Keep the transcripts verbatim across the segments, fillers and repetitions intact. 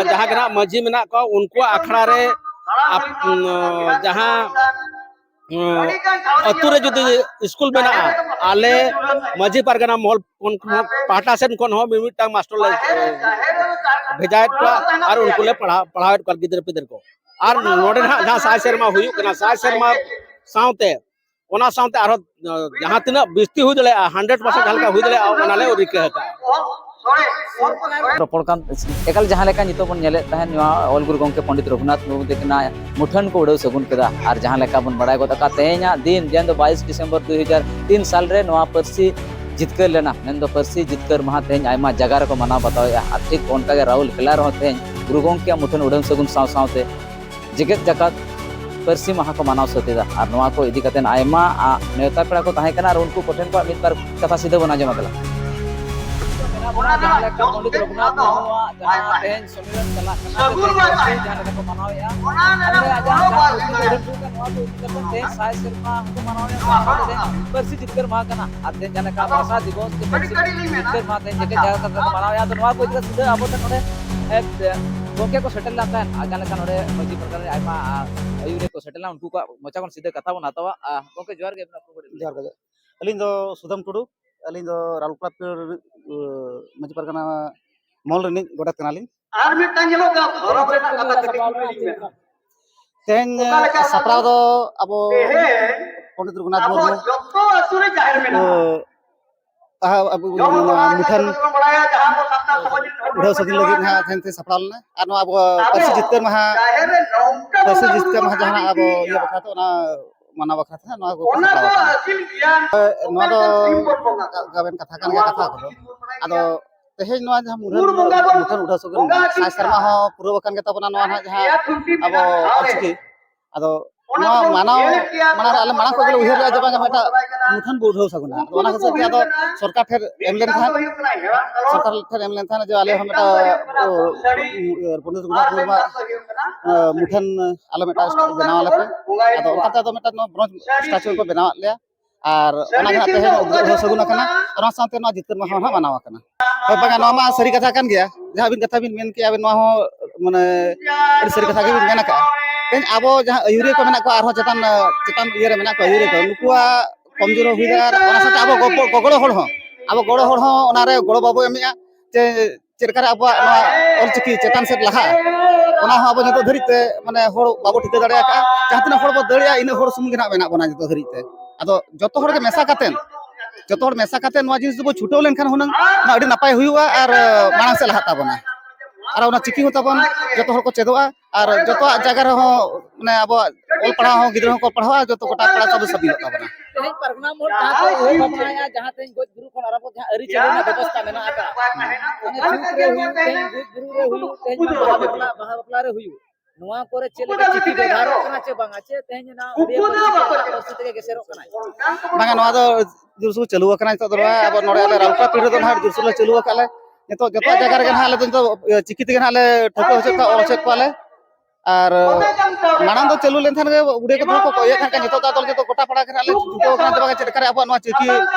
ᱡᱟᱦᱟᱸ ᱜᱮ ᱱᱟᱜ ᱢᱟᱹᱡᱷᱤ ᱢᱮᱱᱟᱜ ᱠᱚᱣᱟ, ᱩᱱᱠᱩᱣᱟᱜ ᱟᱠᱷᱲᱟ ᱨᱮ ᱟᱯ-, ᱩᱸ, ᱡᱟᱦᱟᱸ, ᱩᱸ, ᱟᱹᱛᱩ ᱨᱮ ᱡᱩᱫᱤ ᱥᱠᱩᱞ ᱢᱮᱱᱟᱜᱼᱟ, ᱟᱞᱮ ᱢᱟᱹᱡᱷᱤ ᱯᱟᱨᱜᱟᱱᱟ ᱢᱚᱦᱚᱞ ᱠᱷᱚᱱ, ᱠᱷᱚᱱ, ᱯᱟᱦᱴᱟ ᱥᱮᱱ ᱠᱷᱚᱱ ᱦᱚᱸ ᱢᱤᱢᱤᱫᱴᱟᱝ ᱢᱟᱥᱴᱟᱨ ᱞᱮ, ᱮ, ᱵᱷᱮᱡᱟᱭᱮᱫ ᱠᱚᱣᱟ ᱟᱨ ᱩᱱᱠᱩ ᱞᱮ ᱯᱟᱲᱦᱟᱣ, ᱯᱟᱲᱦᱟᱣᱮᱫ ᱠᱚᱣᱟ ᱜᱤᱫᱽᱨᱟᱹ ᱯᱤᱫᱽᱨᱟᱹ ᱠᱚ᱾ ᱟᱨ ᱱᱚᱰᱮ ᱱᱟᱦᱟᱜ ᱡᱟᱦᱟᱸ ᱥᱟᱭ ᱥᱮᱨᱢᱟ ᱦᱩᱭᱩᱜ ᱠᱟᱱᱟ, ᱥᱟᱭ ᱥᱮᱨᱢᱟ ᱥᱟᱶᱛᱮ, ᱚᱱᱟ ᱥᱟᱶᱛᱮ ᱟᱨᱦᱚᱸ, ᱮ, ᱡᱟᱦᱟᱸ ᱛᱤᱱᱟᱹᱜ ᱵᱤᱥᱛᱤ ᱦᱩᱭ ᱫᱟᱲᱮᱭᱟᱜᱼᱟ, ᱦᱟᱱᱰᱨᱮᱰ ᱯᱟᱨᱥᱮᱱᱴ ᱡᱟᱦᱟᱸ ᱞᱮᱠᱟ ᱦᱩᱭ ᱫᱟᱲᱮᱭᱟᱜᱼᱟ, ᱚᱱᱟ ᱞᱮ ᱨᱤᱠᱟᱹ ᱟᱠᱟᱫᱼᱟ᱾ ᱨᱚᱯᱚᱲ ᱠᱟᱱ ᱮᱠᱟᱞ ᱡᱟᱦᱟᱸ ᱞᱮᱠᱟ ᱱᱤᱛᱚᱜ ᱵᱚᱱ ᱧᱮᱞᱮᱫ ᱛᱟᱦᱮᱸᱫ, ᱱᱚᱣᱟ ᱚᱞ ᱜᱩᱨᱩ ᱜᱚᱢᱠᱮ ᱯᱚᱱᱰᱤᱛ ᱨᱚᱜᱷᱩᱱᱟᱛᱷ ᱢᱩᱨᱢᱩ ᱛᱟᱹᱠᱤᱱᱟᱜ ᱢᱩᱴᱷᱟᱹᱱ ᱠᱚ ᱩᱰᱟᱹᱣ ᱥᱟᱹᱜᱩᱱ ᱠᱮᱫᱟ᱾ ᱟᱨ ᱡᱟᱦᱟᱸ ᱞᱮᱠᱟ ᱵᱚᱱ ᱵᱟᱲᱟᱭ ᱜᱚᱫ ᱟᱠᱟᱫ, ᱛᱮᱦᱮᱧᱟᱜ ᱫᱤᱱ, ᱡᱟᱦᱟᱸ ᱫᱚ ᱵᱟᱭᱤᱥ ᱰᱤᱥᱮᱢᱵᱚᱨ ᱫᱩ ᱦᱟᱡᱟᱨ ᱛᱤᱱ ᱥᱟᱞ ᱨᱮ ᱱᱚᱣᱟ ᱯᱟᱹᱨᱥᱤ ᱡᱤᱛᱠᱟᱹᱨ ᱞᱮᱱᱟ, ᱢᱮᱱᱫᱚ ᱯᱟᱹᱨᱥᱤ ᱡᱤᱛᱠᱟᱹᱨ ᱢᱟᱦᱟ ᱛᱮᱦᱮᱧ ᱟᱭᱢᱟ ᱡᱟᱭᱜᱟ ᱨᱮᱠᱚ ᱢᱟᱱᱟᱣ ᱵᱟᱛᱟᱣᱮᱫᱼᱟ᱾ ᱟᱨ ᱴᱷᱤᱠ ᱚᱱᱠᱟᱜᱮ ᱨᱟᱣᱩᱨᱠᱮᱞᱟ ᱨᱮᱦᱚᱸ ᱛᱮᱦᱮᱧ ᱜᱩᱨᱩ ᱜᱚᱢᱠᱮᱭᱟᱜ ᱢᱩᱴᱷᱟᱹᱱ ᱩᱰᱟᱹᱣ ᱥᱟᱹᱜᱩᱱ ᱥᱟᱶ ᱥᱟᱶᱛᱮ ᱡᱮᱜᱮᱛ ᱡᱟᱠᱟᱛ ᱯᱟᱹᱨᱥᱤ ᱢᱟᱦᱟ ᱠᱚ ᱢᱟᱱᱟᱣ ᱥᱟᱹᱛ ᱮᱫᱟ᱾ ᱟᱨ ᱱᱚᱣᱟ ᱠᱚ ᱤᱫᱤ ᱠᱟᱛᱮ ᱟᱭᱢᱟ, ᱟ, ᱱᱮᱣᱛᱟ ᱯᱮᱲᱟ ᱠᱚ ᱛᱟᱦᱮᱸ ᱠᱟᱱᱟ ᱟᱨ ᱩᱱᱠᱩ ᱠᱚᱴᱷᱮᱱ ᱠᱷᱚᱱ ᱢᱤᱫ ᱵᱟᱨ ᱠᱟᱛᱷᱟ ᱥᱤᱫᱷᱟᱹ ᱵᱚᱱ ᱟᱸᱡᱚᱢ ᱟᱫᱮᱞᱟ᱾ ᱡᱟᱦᱟᱸ ᱞᱮᱠᱟ ᱯᱚᱱᱰᱤᱛ ᱨᱚᱜᱷᱩᱱᱟᱛᱷ ᱢᱩᱨᱢᱩᱣᱟᱜ ᱡᱟᱦᱟᱸ ᱛᱮᱦᱮᱧ ᱥᱚᱢᱢᱮᱞᱚᱱ ᱪᱟᱞᱟᱜ ᱠᱟᱱᱟ, ᱥᱮ ᱛᱮᱦᱮᱧ ᱯᱟᱹᱨᱥᱤ ᱡᱟᱦᱟᱸ ᱞᱮᱠᱟ ᱠᱚ ᱢᱟᱱᱟᱣᱮᱫᱼᱟ, ᱚᱸᱰᱮ ᱟᱡᱟᱜ ᱡᱟᱦᱟᱸ ᱯᱩᱛᱷᱤ ᱠᱚ ᱩᱰᱩᱠ ᱠᱟᱱ, ᱱᱚᱣᱟ ᱠᱚ ᱤᱫᱤ ᱠᱟᱛᱮ ᱛᱮᱦᱮᱧ ᱥᱟᱭ ᱥᱮᱨᱢᱟ ᱦᱚᱸᱠᱚ ᱢᱟᱱᱟᱣᱮᱫᱼᱟ, ᱥᱮ ᱱᱚᱣᱟ ᱫᱚ ᱛᱮᱦᱮᱧ ᱯᱟᱹᱨᱥᱤ ᱡᱤᱛᱠᱟᱹᱨ ᱢᱟᱦᱟ ᱠᱟᱱᱟ᱾ ᱟᱨ ᱛᱮᱦᱮᱧ ᱡᱟᱦᱟᱸ ᱞᱮᱠᱟ ᱵᱷᱟᱥᱟ ᱫᱤᱵᱚᱥ ᱥᱮ ᱯᱟᱹᱨᱥᱤ ᱡᱤᱛᱠᱟᱹᱨ ᱢᱟᱦᱟ ᱛᱮᱦᱮᱧ ᱡᱮᱜᱮᱛ ᱡᱟᱠᱟᱛ ᱨᱮᱠᱚ ᱢᱟᱱᱟᱣᱮᱫᱼᱟ, ᱟᱫᱚ ᱱᱚᱣᱟ ᱠᱚ ᱤᱫᱤ ᱠᱟᱛᱮ ᱥᱤᱫᱷᱟᱹ ᱟᱵᱚ ᱴᱷᱮᱱ ᱱᱚᱰᱮ, ᱮ, ᱜᱚᱢᱠᱮ ᱠᱚ ᱥᱮᱴᱮᱨ ᱞᱮᱱ ᱛᱟᱦᱮᱸᱫ᱾ ᱟᱨ ᱡᱟᱦᱟᱸ ᱞᱮᱠᱟ ᱱᱚᱰᱮ ᱢᱟᱹᱡᱷᱤ ᱯᱟᱨᱜᱟᱱᱟ ᱨᱮ ᱟᱭᱢᱟ, ᱟ, ᱟᱹᱭᱩᱨᱤᱭᱟᱹ ᱠᱚ ᱥᱮᱴᱮᱨ ᱞᱮᱱᱟ, ᱩᱱᱠᱩ ᱠᱚᱣᱟᱜ ᱢᱚᱪᱟ ᱠᱷᱚᱱ ᱥᱤᱫᱷᱟᱹ ᱠᱟᱛᱷᱟ ᱵᱚᱱ ᱦᱟᱛᱟᱣᱟ᱾ ᱟ, ᱜᱚᱢᱠᱮ ᱡᱚᱦᱟᱨ ᱜᱮ, ᱟᱵᱤᱱᱟᱜ ᱩᱯᱨᱩᱢ ᱠᱟᱹᱴᱤᱡ ᱞᱟᱹᱭ ᱡᱚᱦᱟᱨ ᱜᱮ᱾ ᱟᱹᱞᱤᱧ ᱫᱚ ᱥᱩᱫᱟᱢ ᱴᱩᱰᱩ, ᱟᱹᱞᱤᱧ ᱫᱚ ᱨᱟᱣᱩᱨᱠᱮᱞᱟ ᱯᱤᱲ, ᱟᱹ, ᱢᱟᱹᱡᱷᱤ ᱯᱟᱨᱜᱟᱱᱟ ᱢᱚᱦᱚᱞ ᱨᱤᱱᱤᱡ ᱜᱚᱰᱮᱛ ᱠᱟᱱᱟᱞᱤᱧ᱾ ᱟᱨ ᱢᱤᱫᱴᱟᱝ ᱧᱮᱞᱚᱜ ᱠᱟᱱᱟ, ᱫᱷᱚᱨᱚᱢ ᱨᱮᱱᱟᱜ ᱠᱟᱛᱷᱟ ᱠᱟᱹᱴᱤᱡ ᱞᱤᱧ ᱞᱟᱹᱭᱟ᱾ ᱛᱮᱦᱮᱧ ᱚᱠᱟ ᱞᱮᱠᱟ ᱥᱟᱯᱲᱟᱣ ᱫᱚ ᱟᱵᱚ ᱛᱮᱦᱮᱧ ᱯᱚᱱᱰᱤᱛ ᱨᱚᱜᱷᱩᱱᱟᱛᱷ ᱟᱵᱚ ᱢᱩᱨᱢᱩ, ᱡᱚᱛᱚ ᱟᱹᱛᱩ ᱨᱮ ᱡᱟᱦᱮᱨ ᱢᱮᱱᱟᱜᱼᱟ᱾ ᱟᱹ, ᱟᱦᱟ, ᱟᱵᱚ ᱡᱚᱛᱚ ᱱᱚᱣᱟ ᱦᱚᱲ ᱢᱩᱴᱷᱟᱹᱱ ᱠᱟᱛᱷᱟ ᱵᱚᱱ ᱵᱟᱲᱟᱭᱟ, ᱡᱟᱦᱟᱸ ᱟᱵᱚ ᱥᱟᱱᱛᱟᱲ ᱥᱚᱢᱟᱡᱽ ᱨᱮᱱ ᱦᱚᱲ ᱩᱰᱷᱟᱹᱣ ᱠᱚ ᱥᱟᱹᱫᱷᱤᱱ ᱞᱟᱹᱜᱤᱫ ᱡᱟᱦᱟᱸ ᱱᱟᱦᱟᱜ ᱛᱮᱦᱮᱧ ᱛᱮ ᱥᱟᱯᱲᱟᱣ ᱞᱮᱱᱟ᱾ ᱟᱨ ᱱᱚᱣᱟ ᱟᱵᱚ ᱟᱵᱚ ᱯᱟᱹᱨᱥᱤ ᱡᱤᱛᱠᱟᱹᱨ ᱢᱟᱦᱟ, ᱡᱟᱦᱮᱨ ᱨᱮ ᱱᱚᱝᱠᱟ ᱯᱟᱹᱨᱥᱤ ᱡᱤᱛᱠᱟᱹᱨ ᱢᱟᱦᱟ ᱡᱟᱦᱟᱸ ᱟᱵᱚ ᱤᱭᱟᱹ ᱵᱟᱠᱷᱨᱟ ᱛᱮ, ᱚᱱᱟ ᱢᱟᱱᱟᱣ ᱵᱟᱠᱷᱨᱟ ᱛᱮ ᱱᱚᱣᱟ ᱠᱚ ᱚᱱᱟ ᱥᱟᱯᱲᱟᱣ ᱫᱚ ᱟᱠᱟᱱᱟ᱾ ᱟᱹᱠᱤᱞ ᱜᱮᱭᱟᱱ ᱮ, ᱱᱚᱣᱟ ᱫᱚ ᱚᱠᱟ ᱞᱮᱠᱟᱱ ᱥᱤᱢ ᱵᱚᱱ ᱵᱚᱸᱜᱟ ᱜᱟᱵᱮᱱ ᱠᱟᱛᱷᱟ ᱠᱟᱱ ᱜᱮᱭᱟ, ᱱᱚᱣᱟ ᱠᱟᱛᱷᱟ ᱠᱚ ᱠᱚᱫᱚ᱾ ᱵᱚᱱ ᱵᱟᱲᱟᱭᱟ᱾ ᱟᱫᱚ ᱛᱮᱦᱮᱧ ᱱᱚᱣᱟ ᱡᱟᱦᱟᱸ ᱢᱩᱨᱟᱹᱱ ᱢᱩᱨ ᱵᱚᱸᱜᱟ ᱫᱚ ᱢᱩᱴᱷᱟᱹᱱ ᱩᱰᱷᱟᱹᱣ ᱥᱟᱹᱜᱩᱱ ᱵᱚᱸᱜᱟ ᱥᱟᱭ ᱥᱮᱨᱢᱟ ᱦᱚᱸ ᱯᱩᱨᱟᱹᱣ ᱟᱠᱟᱱ ᱜᱮᱛᱟ ᱵᱚᱱᱟ ᱱᱚᱣᱟ ᱱᱟᱦᱟᱜ ᱡᱟᱦᱟᱸ ᱟᱵᱚ ᱚᱞᱪᱤᱠᱤ᱾ ᱟᱫᱚ ᱱᱚᱣᱟ ᱢᱟᱱᱟᱣ ᱢᱟᱲᱟᱝ ᱨᱮ ᱟᱞᱮ ᱢᱟᱲᱟᱝ ᱠᱷᱚᱱ ᱜᱮᱞᱮ ᱩᱭᱦᱟᱹᱨ ᱞᱮᱫᱼᱟ ᱡᱮ ᱵᱟᱝ ᱢᱤᱫᱴᱟᱝ ᱢᱩᱴᱷᱟᱹᱱ ᱵᱚ ᱩᱰᱷᱟᱹᱣ ᱥᱟᱹᱜᱩᱱᱟ᱾ ᱟᱫᱚ ᱚᱱᱟ ᱠᱷᱟᱹᱛᱤᱨ ᱛᱮ ᱟᱫᱚ ᱥᱚᱨᱠᱟᱨ ᱴᱷᱮᱱ ᱮᱢ ᱞᱮᱱ ᱛᱟᱦᱮᱸᱫ, ᱥᱚᱨᱠᱟᱨ ᱴᱷᱮᱱ ᱮᱢ ᱞᱮᱱ ᱛᱟᱦᱮᱸᱫ ᱡᱮ ᱟᱞᱮ ᱦᱚᱸ ᱢᱤᱫᱴᱟᱝ, ᱚ, ᱤᱭᱟᱹ, ᱯᱚᱱᱰᱤᱛ ᱨᱚᱜᱷᱩᱱᱟᱛᱷ ᱢᱩᱨᱢᱩᱣᱟᱜ, ᱮ, ᱢᱩᱴᱷᱟᱹᱱ ᱟᱞᱮ ᱢᱤᱫᱴᱟᱝ ᱵᱮᱱᱟᱣ ᱟᱞᱮ ᱯᱮ᱾ ᱟᱫᱚ ᱚᱱᱠᱟᱛᱮ ᱟᱫᱚ ᱢᱤᱫᱴᱟᱝ ᱱᱚᱣᱟ ᱵᱨᱚᱱᱡᱽ ᱥᱴᱟᱪᱩ ᱠᱚ ᱵᱮᱱᱟᱣᱟᱫ ᱞᱮᱭᱟ᱾ ᱟᱨ ᱚᱱᱟ ᱜᱮ ᱱᱟᱜ ᱛᱮᱦᱮᱧ ᱩᱫᱽᱜᱟᱹᱣ ᱥᱟᱹᱜᱩᱱ ᱟᱠᱟᱱᱟ᱾ ᱟᱨ ᱚᱱᱟ ᱥᱟᱶᱛᱮ ᱱᱚᱣᱟ ᱡᱤᱛᱠᱟᱹᱨ ᱢᱟᱦᱟ ᱦᱚᱸ ᱱᱟᱜ ᱢᱟᱱᱟᱣ ᱟᱠᱟᱱᱟ᱾ ᱦᱳᱭ, ᱵᱟᱝᱟ, ᱱᱚᱣᱟ ᱢᱟ ᱥᱟᱹᱨᱤ ᱠᱟᱛᱷᱟ ᱠᱟᱱ ᱜᱮᱭᱟ᱾ ᱡᱟᱦᱟᱸ ᱟᱹᱵᱤᱱ ᱠᱟᱛᱷᱟ ᱵᱤᱱ ᱢᱮᱱ ᱠᱮᱜᱼᱟ, ᱟᱹᱵᱤᱱ ᱱᱚᱣᱟ ᱦᱚᱸ, ᱢᱟᱱᱮ, ᱟᱹᱰᱤ ᱥᱟᱹᱨᱤ ᱠᱟᱛᱷᱟ ᱜᱮᱵᱤᱱ ᱢᱮᱱ ᱟᱠᱟᱜᱼᱟ᱾ ᱛᱮᱦᱮᱧ ᱟᱵᱚ ᱡᱟᱦᱟᱸ ᱟᱹᱭᱩᱨᱤᱭᱟᱹ ᱠᱚ ᱢᱮᱱᱟᱜ ᱠᱚᱣᱟ, ᱟᱨᱦᱚᱸ ᱪᱮᱛᱟᱱ, ᱪᱮᱛᱟᱱ ᱤᱭᱟᱹ ᱨᱮ ᱢᱮᱱᱟᱜ ᱠᱚᱣᱟ ᱟᱹᱭᱩᱨᱤᱭᱟᱹ ᱠᱚ, ᱱᱩᱠᱩᱣᱟᱜ ᱠᱚᱢᱡᱳᱨ ᱦᱚᱸ ᱦᱩᱭ ᱫᱟᱲᱮᱭᱟᱜᱼᱟ, ᱟᱨ ᱚᱱᱟ ᱥᱟᱶᱛᱮ ᱟᱵᱚ ᱜᱚ-, ᱜᱚ-, ᱜᱚᱲᱚ ᱦᱚᱲ ᱦᱚᱸ, ᱟᱵᱚ ᱜᱚᱲᱚ ᱦᱚᱲ ᱦᱚᱸ ᱚᱱᱟᱨᱮ ᱜᱚᱲᱚ ᱵᱟᱵᱚ ᱮᱢᱮᱜᱼᱟ᱾ ᱡᱮ ᱪᱮᱫ ᱞᱮᱠᱟᱨᱮ ᱟᱵᱚᱣᱟᱜ ᱱᱚᱣᱟ ᱚᱞᱪᱤᱠᱤ ᱪᱮᱛᱟᱱ ᱥᱮᱫ ᱞᱟᱦᱟᱜᱼᱟ, ᱚᱱᱟ ᱦᱚᱸ ᱟᱵᱚ ᱱᱤᱛᱚᱜ ᱫᱷᱟᱹᱨᱤᱡ ᱛᱮ, ᱢᱟᱱᱮ, ᱦᱚᱲ ᱵᱟᱵᱚ ᱴᱷᱤᱠᱟᱹ ᱫᱟᱲᱮ ᱟᱠᱟᱫᱼᱟ᱾ ᱡᱟᱦᱟᱸ ᱛᱤᱱᱟᱹᱜ ᱦᱚᱲ ᱵᱚ ᱫᱟᱹᱲᱮᱜᱼᱟ, ᱤᱱᱟᱹᱜ ᱦᱚᱲ ᱥᱩᱢᱩᱝ ᱜᱮ ᱱᱟᱜ ᱢᱮᱱᱟᱜ ᱵᱚᱱᱟ ᱱᱤᱛᱚᱜ ᱫᱷᱟᱹᱨᱤᱡ ᱛᱮ᱾ ᱟᱫᱚ ᱡᱚᱛᱚ ᱦᱚᱲ ᱜᱮ ᱢᱮᱥᱟ ᱠᱟᱛᱮ, ᱡᱚᱛᱚ ᱦᱚᱲ ᱢᱮᱥᱟ ᱠᱟᱛᱮ ᱱᱚᱣᱟ ᱡᱤᱱᱤᱥ ᱫᱚᱵᱚ ᱪᱷᱩᱴᱟᱹᱣ ᱞᱮᱱᱠᱷᱟᱱ ᱦᱩᱱᱟᱹᱝ ᱚᱱᱟ ᱟᱹᱰᱤ ᱱᱟᱯᱟᱭ ᱦᱩᱭᱩᱜᱼᱟ ᱟᱨ, ᱟᱸ, ᱢᱟᱲᱟᱝ ᱥᱮᱫ ᱞᱟᱦᱟᱜ ᱛᱟᱵᱚᱱᱟ᱾ ᱟᱨ ᱚᱱᱟ ᱪᱤᱠᱤ ᱦᱚᱸ ᱛᱟᱵᱚᱱ ᱡᱚᱛᱚ ᱦᱚᱲ ᱠᱚ ᱪᱮᱫᱚᱜᱼᱟ ᱟᱨ ᱡᱚᱛᱚᱣᱟᱜ ᱡᱟᱭᱜᱟ ᱨᱮᱦᱚᱸ, ᱢᱟᱱᱮ, ᱟᱵᱚᱣᱟᱜ ᱚᱞ ᱯᱟᱲᱦᱟᱣ ᱦᱚᱸ ᱜᱤᱫᱽᱨᱟᱹ ᱦᱚᱸᱠᱚ ᱯᱟᱲᱦᱟᱣᱟ, ᱡᱚᱛᱚ ᱜᱚᱴᱟ ᱯᱟᱲᱟ ᱥᱟᱹᱵᱤ ᱥᱟᱹᱵᱤᱞᱚᱜ ᱛᱟᱵᱚᱱᱟ᱾ ᱛᱮᱦᱮᱧ ᱯᱟᱨᱜᱟᱱᱟ ᱢᱳᱲ ᱡᱟᱦᱟᱸ ᱠᱚ ᱩᱭᱦᱟᱹᱨ ᱵᱷᱟᱵᱽᱱᱟᱭᱟ, ᱡᱟᱦᱟᱸ ᱛᱮᱦᱮᱧ ᱜᱚᱡ ᱜᱩᱨᱩ ᱠᱷᱚᱱ ᱟᱨᱟᱢᱵᱚ ᱡᱟᱦᱟᱸ ᱟᱹᱨᱤᱪᱟᱹᱞᱤ ᱨᱮᱱᱟᱜ ᱵᱮᱵᱚᱥᱛᱟ ᱢᱮᱱᱟᱜ ᱟᱠᱟᱫᱼᱟ, ᱢᱟᱱᱮ ᱪᱷᱩᱛ ᱨᱮ ᱦᱩᱭᱩᱜ, ᱛᱮᱦᱮᱧ ᱜᱚᱡ ᱜᱩᱨᱩ ᱨᱮ ᱦᱩᱭᱩᱜ, ᱛᱮᱦᱮᱧ ᱵᱟᱦᱟ ᱵᱟᱯᱞᱟ, ᱵᱟᱦᱟ ᱵᱟᱯᱞᱟ ᱨᱮ ᱦᱩᱭᱩᱜ, ᱱᱚᱣᱟ ᱠᱚᱨᱮ ᱪᱮᱫ ᱞᱮᱠᱟ ᱪᱤᱠᱤ ᱵᱮᱵᱚᱦᱟᱨᱚᱜ ᱠᱟᱱᱟ ᱪᱮ ᱵᱟᱝᱟ, ᱪᱮ ᱛᱮᱦᱮᱧ ᱚᱱᱟ ᱩᱲᱤᱭᱟ ᱯᱟᱹᱨᱥᱤ ᱛᱮ ᱮᱴᱟᱜ ᱯᱟᱹᱨᱥᱤ ᱛᱮᱜᱮ ᱜᱮᱥᱮᱨᱚᱜ ᱠᱟᱱᱟ? ᱵᱟᱝᱟ, ᱱᱚᱣᱟ ᱫᱚ ᱡᱳᱨᱥᱳᱨ ᱪᱟᱹᱞᱩ ᱟᱠᱟᱱᱟ ᱱᱤᱛᱚᱜ ᱫᱚ᱾ ᱱᱚᱣᱟ ᱟᱵᱚ ᱱᱚᱰᱮ ᱟᱞᱮ ᱨᱟᱣᱩᱞᱠᱮᱞᱟ ᱯᱤᱲ ᱨᱮᱫᱚ ᱱᱟᱦᱟᱜ ᱡᱳᱨᱥᱳᱨ ᱞᱮ ᱪᱟᱹᱞᱩ ᱟᱠᱟᱫ ᱞᱮ᱾ ᱱᱤᱛᱚᱜ ᱡᱚᱛᱚ ᱡᱟᱭᱜᱟ ᱨᱮᱜᱮ ᱱᱟᱦᱟᱜ ᱟᱞᱮ ᱫᱚ ᱱᱤᱛᱚᱜ ᱪᱤᱠᱤ ᱛᱮᱜᱮ ᱱᱟᱦᱟᱜ ᱞᱮ ᱴᱷᱟᱹᱣᱠᱟᱹ ᱦᱚᱪᱚᱭᱮᱫ ᱠᱚᱣᱟ, ᱚᱞ ᱦᱚᱪᱚᱭᱮᱫ ᱠᱚᱣᱟᱞᱮ᱾ ᱟᱨ ᱢᱟᱲᱟᱝ ᱫᱚ ᱪᱟᱹᱞᱩ ᱞᱮᱱᱠᱷᱟᱱ ᱜᱮ ᱩᱲᱤᱭᱟ ᱠᱚ ᱫᱚ ᱠᱚ ᱤᱭᱟᱹᱜ ᱠᱟᱱ ᱠᱷᱟᱱ, ᱱᱤᱛᱚᱜ ᱫᱚ ᱟᱫᱚ ᱡᱚᱛᱚ ᱜᱚᱴᱟ ᱯᱟᱲᱟ ᱜᱮ ᱱᱟᱦᱟᱜ ᱞᱮ ᱪᱷᱩᱴᱟᱹᱣ ᱟᱠᱟᱱᱟ᱾ ᱪᱮᱫ ᱞᱮᱠᱟᱨᱮ ᱟᱵᱚᱣᱟᱜ ᱱᱚᱣᱟ ᱪᱤᱠᱤ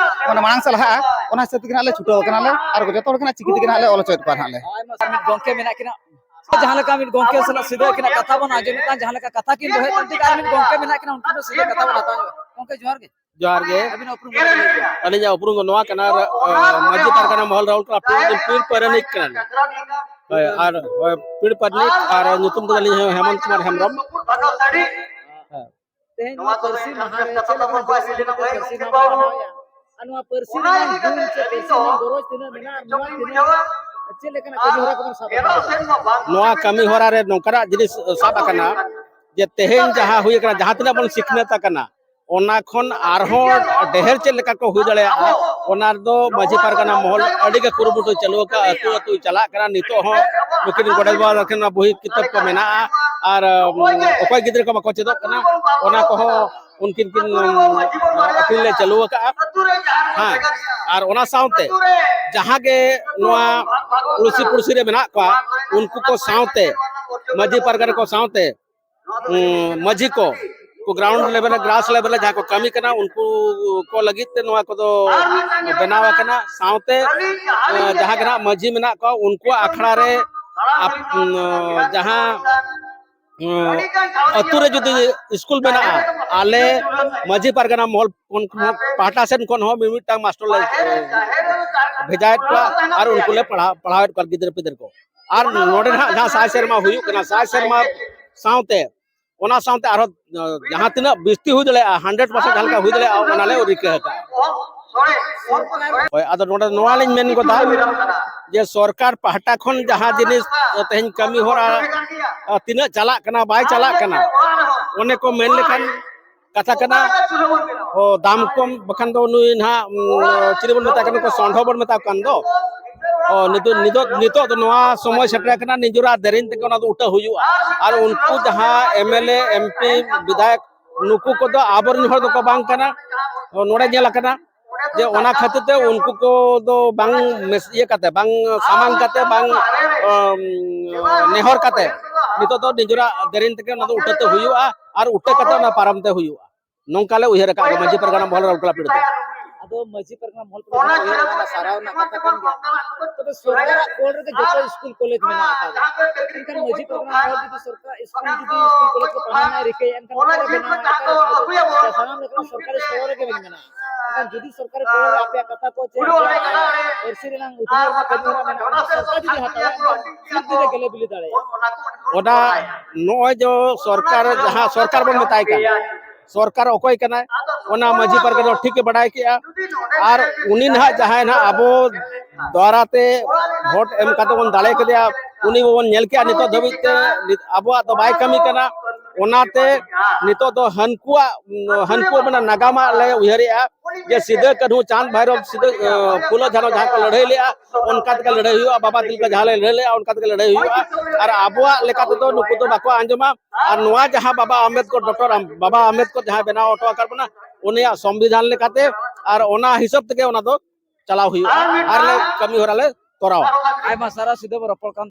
ᱢᱟᱱᱮ ᱢᱟᱲᱟᱝ ᱥᱮᱫ ᱞᱟᱦᱟᱜᱼᱟ, ᱚᱱᱟ ᱦᱤᱥᱟᱹᱵ ᱛᱮᱜᱮ ᱱᱟᱦᱟᱜ ᱞᱮ ᱪᱷᱩᱴᱟᱹᱣ ᱟᱠᱟᱱᱟᱞᱮ᱾ ᱟᱨ ᱡᱚᱛᱚ ᱦᱚᱲ ᱜᱮ ᱱᱟᱦᱟᱜ ᱪᱤᱠᱤ ᱛᱮᱜᱮ ᱱᱟᱦᱟᱜ ᱞᱮ ᱚᱞ ᱦᱚᱪᱚᱭᱮᱫ ᱠᱚᱣᱟ ᱱᱟᱦᱟᱜ ᱞᱮ᱾ ᱟᱭᱢᱟ ᱥᱟᱨ ᱢᱤᱫ ᱜᱚᱝᱠᱮ ᱢᱮᱱᱟᱜ ᱠᱤᱱᱟ, ᱡᱟᱦᱟᱸ ᱞᱮᱠᱟ ᱢᱤᱫ ᱜᱚᱝᱠᱮ ᱥᱟᱞᱟᱜ ᱥᱤᱫᱷᱟᱹ ᱟᱹᱠᱤᱱᱟᱜ ᱠᱟᱛᱷᱟ ᱵᱚᱱ ᱟᱸᱡᱚᱢᱮᱫ ᱠᱟᱱ, ᱡᱟᱦᱟᱸ ᱞᱮᱠᱟ ᱠᱟᱛᱷᱟ ᱠᱤᱱ ᱫᱚᱦᱚᱭᱮᱫ ᱠᱟᱱ, ᱴᱷᱤᱠ ᱟᱨ ᱢᱤᱫ ᱜᱚᱝᱠᱮ ᱢᱮᱱᱟᱜ ᱠᱤᱱᱟ, ᱩᱱᱠᱤᱱ ᱫᱚ ᱥᱤᱫᱷᱟᱹ ᱠᱟᱛᱷᱟ ᱵᱚᱱ ᱦᱟᱛᱟᱣ ᱧᱚᱜᱟ᱾ ᱜᱚᱝᱠᱮ, ᱡᱚᱦᱟᱨ ᱜᱮ᱾ ᱡᱚᱦᱟᱨ ᱜᱮ᱾ ᱟᱹᱵᱤᱱᱟᱜ ᱩᱯᱨᱩᱢ ᱠᱟᱹᱴᱤᱡ ᱞᱟᱹᱭ ᱵᱤᱱ᱾ ᱟᱹᱞᱤᱧᱟᱜ ᱩᱯᱨᱩᱢ ᱫᱚ ᱱᱚᱣᱟ ᱠᱟᱱᱟ, ᱟᱨ, ᱟᱸ, ᱢᱟᱹᱡᱷᱤ ᱯᱟᱨᱜᱟᱱᱟ ᱢᱚᱦᱚᱞ ᱨᱟᱣᱩᱞᱠᱮᱞᱟ ᱯᱤᱲ ᱯᱟᱨᱟᱱᱤᱠ ᱠᱟᱱᱟᱞᱤᱧ᱾ ᱦᱳᱭ, ᱟᱨ, ᱦᱳᱭ, ᱯᱤᱲ ᱯᱟᱨᱟᱱᱤᱠ, ᱟᱨ ᱧᱩᱛᱩᱢ ᱫᱚ ᱟᱹᱞᱤᱧ ᱦᱚᱸ ᱦᱮᱢᱚᱱᱛ ᱠᱩᱢᱟᱨ ᱦᱮᱢᱵᱨᱚᱢ᱾ ᱦᱮᱸ᱾ ᱛᱮᱦᱮᱧ ᱱᱚᱣᱟ ᱯᱟᱹᱨᱥᱤ ᱢᱟᱦᱟ ᱨᱮ ᱪᱮᱫ ᱞᱮᱠᱟ ᱡᱚᱥ ᱟᱹᱜᱩ ᱠᱟᱛᱮ ᱯᱟᱹᱨᱥᱤ ᱢᱟᱦᱟ ᱵᱚᱱ ᱢᱟᱱᱟᱣᱮᱫᱼᱟ? ᱟᱨ ᱱᱚᱣᱟ ᱯᱟᱹᱨᱥᱤ ᱨᱮᱱᱟᱜ ᱜᱩᱱ ᱪᱮ ᱯᱟᱹᱨᱥᱤ ᱨᱮᱱᱟᱜ ᱜᱚᱨᱚᱡᱽ ᱛᱤᱱᱟᱹᱜ ᱢᱮᱱᱟᱜᱼᱟ, ᱱᱚᱣᱟ ᱛᱤᱱᱟᱹᱜ ᱪᱮᱫ ᱞᱮᱠᱟᱱᱟᱜ ᱠᱟᱹᱢᱤ ᱦᱚᱨᱟ ᱠᱚᱵᱚᱱ ᱥᱟᱵ ᱟᱠᱟᱫᱟ? ᱱᱚᱣᱟ ᱠᱟᱹᱢᱤ ᱦᱚᱨᱟ ᱨᱮ ᱱᱚᱝᱠᱟᱱᱟᱜ ᱡᱤᱱᱤᱥ ᱥᱟᱵ ᱟᱠᱟᱱᱟ ᱡᱮ ᱛᱮᱦᱮᱧ ᱡᱟᱦᱟᱸ ᱦᱩᱭ ᱟᱠᱟᱱᱟ, ᱡᱟᱦᱟᱸ ᱛᱤᱱᱟᱹᱜ ᱵᱚᱱ ᱥᱤᱠᱷᱱᱟᱹᱛ ᱟᱠᱟᱱᱟ, ᱚᱱᱟ ᱠᱷᱚᱱ ᱟᱨᱦᱚᱸ ᱰᱷᱮᱨ ᱪᱮᱫ ᱞᱮᱠᱟ ᱠᱚ ᱦᱩᱭ ᱫᱟᱲᱮᱭᱟᱜᱼᱟ, ᱚᱱᱟ ᱨᱮᱫᱚ ᱢᱟᱹᱡᱷᱤ ᱯᱟᱨᱜᱟᱱᱟ ᱢᱚᱦᱚᱞ ᱟᱹᱰᱤ ᱜᱮ ᱠᱩᱨᱩᱢᱩᱴᱩ ᱪᱟᱹᱞᱩ ᱟᱠᱟᱫᱼᱟ᱾ ᱟᱹᱛᱩ ᱟᱹᱛᱩ ᱪᱟᱞᱟᱜ ᱠᱟᱱᱟ᱾ ᱱᱤᱛᱚᱜ ᱦᱚᱸ ᱱᱩᱠᱤᱱ ᱜᱚᱰᱮᱛ ᱵᱟᱵᱟ ᱛᱟᱹᱠᱤᱱ ᱚᱱᱟ ᱵᱳᱦᱤ ᱠᱤᱛᱟᱹᱵ ᱠᱚ ᱢᱮᱱᱟᱜᱼᱟ᱾ ᱟᱨ, ᱩᱢ, ᱚᱠᱚᱭ ᱜᱤᱫᱽᱨᱟᱹ ᱠᱚ ᱵᱟᱠᱚ ᱪᱮᱫᱚᱜ ᱠᱟᱱᱟ, ᱚᱱᱟ ᱠᱚᱦᱚᱸ ᱩᱱᱠᱤᱱ ᱠᱤᱱ, ᱩᱢ, ᱟᱹᱠᱷᱨᱤᱧ ᱞᱮ ᱪᱟᱹᱞᱩ ᱟᱠᱟᱫᱼᱟ᱾ ᱦᱮᱸ, ᱟᱨ ᱚᱱᱟ ᱥᱟᱶᱛᱮ ᱡᱟᱦᱟᱸ ᱜᱮ ᱱᱚᱣᱟ ᱯᱩᱲᱥᱤ ᱯᱩᱲᱥᱤ ᱨᱮ ᱢᱮᱱᱟᱜ ᱠᱚᱣᱟ, ᱩᱱᱠᱩ ᱠᱚ ᱥᱟᱶᱛᱮ, ᱢᱟᱹᱡᱷᱤ ᱯᱟᱨᱜᱟᱱᱟ ᱠᱚ ᱥᱟᱶᱛᱮ, ᱩᱸ, ᱢᱟᱹᱡᱷᱤ ᱠᱚ, ᱠᱚ ᱜᱨᱟᱣᱩᱱᱰ ᱞᱮᱵᱮᱞ ᱨᱮ, ᱜᱨᱟᱥ ᱞᱮᱵᱮᱞ ᱨᱮ ᱡᱟᱦᱟᱸ ᱠᱚ ᱠᱟᱹᱢᱤ ᱠᱟᱱᱟ, ᱩᱱᱠᱩ ᱠᱚ ᱞᱟᱹᱜᱤᱫ ᱛᱮ ᱱᱚᱣᱟ ᱠᱚᱫᱚ ᱵᱮᱱᱟᱣ ᱟᱠᱟᱱᱟ᱾ ᱥᱟᱶᱛᱮ ᱡᱟᱦᱟᱸ ᱜᱮ ᱱᱟᱦᱟᱜ ᱢᱟᱹᱡᱷᱤ ᱢᱮᱱᱟᱜ ᱠᱚᱣᱟ, ᱩᱱᱠᱩᱣᱟᱜ ᱟᱠᱷᱲᱟ ᱨᱮ ᱡᱟᱦᱟᱸ ᱟᱹᱛᱩ ᱨᱮ ᱡᱩᱫᱤ ᱥᱠᱩᱞ ᱢᱮᱱᱟᱜᱼᱟ, ᱟᱞᱮ ᱢᱟᱹᱡᱷᱤ ᱯᱟᱨᱜᱟᱱᱟ ᱢᱚᱦᱚᱞ ᱯᱟᱦᱴᱟ ᱥᱮᱫ ᱠᱷᱚᱱ ᱦᱚᱸ ᱢᱤᱢᱤᱫᱴᱟᱝ ᱢᱟᱥᱴᱟᱨ ᱞᱮ ᱵᱷᱮᱡᱟᱭᱮᱫ ᱠᱚᱣᱟ ᱟᱨ ᱩᱱᱠᱩ ᱞᱮ ᱯᱟᱲᱦᱟᱣ ᱯᱟᱲᱦᱟᱣᱮᱫ ᱠᱚᱣᱟ ᱜᱤᱫᱽᱨᱟᱹ ᱯᱤᱫᱽᱨᱟᱹ ᱠᱚ᱾ ᱟᱨ ᱱᱚᱰᱮ ᱱᱟᱦᱟᱜ ᱡᱟᱦᱟᱸ ᱥᱟᱭ ᱥᱮᱨᱢᱟ ᱦᱩᱭᱩᱜ ᱠᱟᱱᱟ, ᱥᱟᱭ ᱥᱮᱨᱢᱟ ᱥᱟᱶᱛᱮ ᱚᱱᱟ ᱥᱟᱶᱛᱮ ᱟᱨᱦᱚᱸ ᱡᱟᱦᱟᱸ ᱛᱤᱱᱟᱹᱜ ᱵᱤᱥᱛᱤ ᱦᱩᱭ ᱫᱟᱲᱮᱭᱟᱜᱼᱟ, ᱦᱟᱱᱰᱨᱮᱰ ᱯᱟᱨᱥᱮᱱᱴ ᱡᱟᱦᱟᱸ ᱞᱮᱠᱟ ᱦᱩᱭ ᱫᱟᱲᱮᱭᱟᱜᱼᱟ, ᱚᱱᱟ ᱞᱮ ᱨᱤᱠᱟᱹ ᱟᱠᱟᱫᱼᱟ᱾ ᱦᱳᱭ, ᱟᱫᱚ ᱱᱚᱰᱮ ᱱᱚᱣᱟ ᱞᱤᱧ ᱢᱮᱱ ᱜᱚᱫᱟ ᱡᱮ ᱥᱚᱨᱠᱟᱨ ᱯᱟᱦᱴᱟ ᱠᱷᱚᱱ ᱡᱟᱦᱟᱸ ᱡᱤᱱᱤᱥ ᱛᱮᱦᱮᱧ ᱠᱟᱹᱢᱤ ᱦᱚᱨᱟ ᱛᱤᱱᱟᱹᱜ ᱪᱟᱞᱟᱜ ᱠᱟᱱᱟ, ᱵᱟᱭ ᱪᱟᱞᱟᱜ ᱠᱟᱱᱟ, ᱚᱱᱮ ᱠᱚ ᱢᱮᱱ ᱞᱮᱠᱷᱟᱱ ᱠᱟᱛᱷᱟ ᱠᱟᱱᱟ, ᱚ, ᱫᱟᱢ ᱠᱚᱢ, ᱵᱟᱠᱷᱟᱱ ᱫᱚ ᱱᱩᱭ ᱱᱟᱦᱟᱜ, ᱩᱢ, ᱪᱤᱞᱤ ᱵᱚᱱ ᱢᱮᱛᱟᱭ ᱠᱟᱱᱟ, ᱥᱚᱱᱰᱷᱚ ᱵᱚᱱ ᱢᱮᱛᱟ ᱠᱚ ᱠᱟᱱ ᱫᱚ, ᱚ, ᱱᱤᱛᱚᱜ, ᱱᱤᱛᱚᱜ, ᱱᱤᱛᱚᱜ ᱫᱚ ᱱᱚᱣᱟ ᱥᱚᱢᱚᱭ ᱥᱮᱴᱮᱨ ᱟᱠᱟᱱᱟ, ᱱᱤᱡᱮᱨᱟᱜ ᱫᱮᱨᱮᱧ ᱛᱮᱜᱮ ᱚᱱᱟ ᱫᱚ ᱩᱴᱷᱟᱹ ᱦᱩᱭᱩᱜᱼᱟ᱾ ᱟᱨ ᱩᱱᱠᱩ ᱡᱟᱦᱟᱸ M L A, M P, ᱵᱤᱫᱷᱟᱭᱚᱠ, ᱱᱩᱠᱩ ᱠᱚᱫᱚ ᱟᱵᱚᱨᱮᱱ ᱦᱚᱲ ᱫᱚᱠᱚ ᱵᱟᱝ ᱠᱟᱱᱟ᱾ ᱱᱚᱰᱮ ᱧᱮᱞ ᱟᱠᱟᱱᱟ ᱡᱮ ᱚᱱᱟ ᱠᱷᱟᱹᱛᱤᱨ ᱛᱮ ᱩᱱᱠᱩ ᱠᱚᱫᱚ ᱵᱟᱝ ᱢᱮᱥ-, ᱤᱭᱟᱹ ᱠᱟᱛᱮ, ᱵᱟᱝ ᱥᱟᱢᱟᱝ ᱠᱟᱛᱮ, ᱵᱟᱝ, ᱟᱢ, ᱱᱮᱦᱚᱨ ᱠᱟᱛᱮ ᱱᱤᱛᱚᱜ ᱫᱚ ᱱᱤᱡᱮᱨᱟᱜ ᱫᱮᱨᱮᱧ ᱛᱮᱜᱮ ᱚᱱᱟ ᱫᱚ ᱩᱴᱷᱟᱹ ᱛᱮ ᱦᱩᱭᱩᱜᱼᱟ ᱟᱨ ᱩᱴᱷᱟᱹ ᱠᱟᱛᱮ ᱚᱱᱟ ᱯᱟᱨᱚᱢ ᱛᱮ ᱦᱩᱭᱩᱜᱼᱟ᱾ ᱱᱚᱝᱠᱟ ᱞᱮ ᱩᱭᱦᱟᱹᱨ ᱟᱠᱟᱫ ᱠᱚᱣᱟ ᱢᱟᱹᱡᱷᱤ ᱯᱟᱨᱜᱟᱱᱟ ᱢᱚᱦᱚᱞ ᱨᱮ ᱩᱱᱠᱩ ᱞᱮ ᱯᱤᱲ ᱫᱚ᱾ ᱟᱫᱚ ᱢᱟᱹᱡᱷᱤ ᱯᱟᱨᱜᱟᱱᱟ ᱢᱚᱦᱚᱞ ᱯᱟᱲᱟᱣ ᱨᱮᱱᱟᱜ ᱠᱟᱛᱷᱟ ᱠᱟᱱ ᱜᱮᱭᱟ᱾ ᱛᱚᱵᱮ ᱥᱚᱨᱠᱟᱨᱟᱜ ᱠᱚᱞ ᱨᱮᱜᱮ ᱡᱚᱛᱚ ᱥᱠᱩᱞ ᱠᱚᱞᱮᱡᱽ ᱢᱮᱱᱟᱜ ᱟᱠᱟᱫᱟ᱾ ᱮᱱᱠᱷᱟᱱ ᱢᱟᱹᱡᱷᱤ ᱯᱟᱨᱜᱟᱱᱟ ᱢᱚᱦᱚᱞ ᱡᱩᱫᱤ ᱥᱚᱨᱠᱟᱨ ᱥᱠᱩᱞ ᱡᱩᱫᱤ ᱥᱠᱩᱞ ᱠᱚᱞᱮᱡᱽ ᱠᱚ ᱯᱟᱲᱦᱟᱣ ᱨᱮᱱᱟᱜ ᱨᱤᱠᱟᱹᱭᱟ, ᱮᱱᱠᱷᱟᱱ ᱚᱠᱟᱨᱮ ᱵᱮᱱᱟᱣᱟ? ᱚᱠᱟᱨᱮ ᱥᱟᱱᱟᱢ ᱞᱮᱠᱟᱱᱟᱜ ᱥᱚᱨᱠᱟᱨᱤ ᱥᱴᱳᱨ ᱨᱮᱜᱮ ᱵᱮᱱ ᱢᱮᱱᱟ᱾ ᱮᱱᱠᱷᱟᱱ ᱡᱩᱫᱤ ᱥᱚᱨᱠᱟᱨᱤ ᱠᱚᱞᱮᱡᱽ ᱨᱮ ᱟᱯᱮᱭᱟᱜ ᱠᱟᱛᱷᱟ ᱠᱚ ᱪᱮ ᱟᱯᱮᱭᱟᱜ ᱯᱟᱹᱨᱥᱤ ᱨᱮᱱᱟᱜ ᱩᱛᱱᱟᱹᱣ ᱨᱮᱱᱟᱜ ᱠᱟᱹᱢᱤ ᱦᱚᱨᱟ ᱢᱮᱱᱟᱜᱼᱟ, ᱚᱱᱟ ᱥᱚᱨᱠᱟᱨ ᱡᱩᱫᱤ ᱦᱟᱛᱟᱣᱟ, ᱮᱱᱠᱷᱟᱱ ᱪᱮᱫ ᱫᱤᱱ ᱨᱮ ᱜᱮᱞᱮ ᱵᱤᱞᱤ ᱫᱟᱲᱮᱭᱟᱜᱼᱟ? ᱚᱱᱟ ᱱᱚᱜᱼᱚᱭ ᱡᱮ ᱥᱚᱨᱠᱟᱨ, ᱡᱟᱦᱟᱸ ᱥᱚᱨᱠᱟᱨ ᱵᱚᱱ ᱢᱮᱛᱟᱭ ᱠᱟᱱ, ᱥᱚᱨᱠᱟᱨ ᱚᱠᱚᱭ ᱠᱟᱱᱟᱭ, ᱚᱱᱟ ᱢᱟᱹᱡᱷᱤ ᱯᱟᱨᱜᱟᱱᱟ ᱫᱚ ᱴᱷᱤᱠ ᱜᱮ ᱵᱟᱰᱟᱭ ᱠᱮᱜᱼᱟ᱾ ᱟᱨ ᱩᱱᱤ ᱱᱟᱦᱟᱜ ᱡᱟᱦᱟᱸᱭ ᱱᱟᱦᱟᱜ ᱟᱵᱚ ᱫᱣᱟᱨᱟ ᱛᱮ ᱵᱷᱳᱴ ᱮᱢ ᱠᱟᱛᱮ ᱵᱚᱱ ᱫᱟᱲᱮ ᱠᱮᱫᱮᱭᱟ, ᱩᱱᱤ ᱵᱟᱵᱚᱱ ᱧᱮᱞ ᱠᱮᱜᱼᱟ, ᱱᱤᱛᱚᱜ ᱫᱷᱟᱹᱵᱤᱡ ᱛᱮ ᱱᱤᱛ ᱟᱵᱚᱣᱟᱜ ᱫᱚ ᱵᱟᱭ ᱠᱟᱹᱢᱤ ᱠᱟᱱᱟ᱾ ᱚᱱᱟᱛᱮ ᱱᱤᱛᱚᱜ ᱫᱚ ᱦᱟᱹᱱᱠᱩᱣᱟᱜ, ᱦᱟᱹᱱᱠᱩᱣᱟᱜ ᱢᱟᱱᱮ ᱱᱟᱜᱟᱢᱟᱜ ᱞᱮ ᱩᱭᱦᱟᱹᱨᱮᱜᱼᱟ ᱡᱮ ᱥᱤᱫᱟᱹ ᱠᱟᱹᱱᱦᱩ ᱪᱟᱸᱫᱽ ᱵᱷᱟᱭᱨᱚᱵ ᱥᱤᱫᱟᱹ, ᱮ, ᱯᱷᱩᱞᱳ ᱡᱷᱟᱱᱚ ᱡᱟᱦᱟᱸ ᱠᱚ ᱞᱟᱹᱲᱦᱟᱹᱭ ᱞᱮᱜᱼᱟ, ᱚᱱᱠᱟ ᱛᱮᱜᱮ ᱞᱟᱹᱲᱦᱟᱹᱭ ᱦᱩᱭᱩᱜᱼᱟ᱾ ᱵᱟᱵᱟ ᱛᱤᱞᱠᱟᱹ ᱡᱟᱦᱟᱸ ᱞᱮ ᱞᱟᱹᱲᱦᱟᱹᱭ ᱞᱮᱜᱼᱟ, ᱚᱱᱠᱟ ᱛᱮᱜᱮ ᱞᱟᱹᱲᱦᱟᱹᱭ ᱦᱩᱭᱩᱜᱼᱟ᱾ ᱟᱨ ᱟᱵᱚᱣᱟᱜ ᱞᱮᱠᱟ ᱛᱮᱫᱚ ᱱᱩᱠᱩ ᱫᱚ ᱵᱟᱠᱚ ᱟᱸᱡᱚᱢᱟ᱾ ᱟᱨ ᱱᱚᱣᱟ ᱡᱟᱦᱟᱸ ᱵᱟᱵᱟ ᱟᱢᱵᱮᱫᱠᱚᱨ, ᱰᱚᱠᱴᱚᱨ ᱟᱢ-, ᱵᱟᱵᱟ ᱟᱢᱵᱮᱫᱠᱚᱨ ᱡᱟᱦᱟᱸᱭ ᱵᱮᱱᱟᱣ ᱦᱚᱴᱚ ᱟᱠᱟᱫ ᱵᱚᱱᱟ, ᱩᱱᱤᱭᱟᱜ ᱥᱚᱝᱵᱤᱫᱷᱟᱱ ᱞᱮᱠᱟᱛᱮ ᱟᱨ ᱚᱱᱟ ᱦᱤᱥᱟᱹᱵ ᱛᱮᱜᱮ ᱚᱱᱟ ᱫᱚ ᱪᱟᱞᱟᱣ ᱦᱩᱭᱩᱜᱼᱟ ᱟᱨ ᱞᱮ ᱠᱟᱹᱢᱤ ᱦᱚᱨᱟ ᱞᱮ ᱛᱚᱨᱟᱣᱟ᱾ ᱟᱭᱢᱟ ᱥᱟᱨᱦᱟᱣ, ᱥᱤᱫᱟᱹ ᱵᱚ ᱨᱚᱯᱚᱲ ᱠᱟᱱ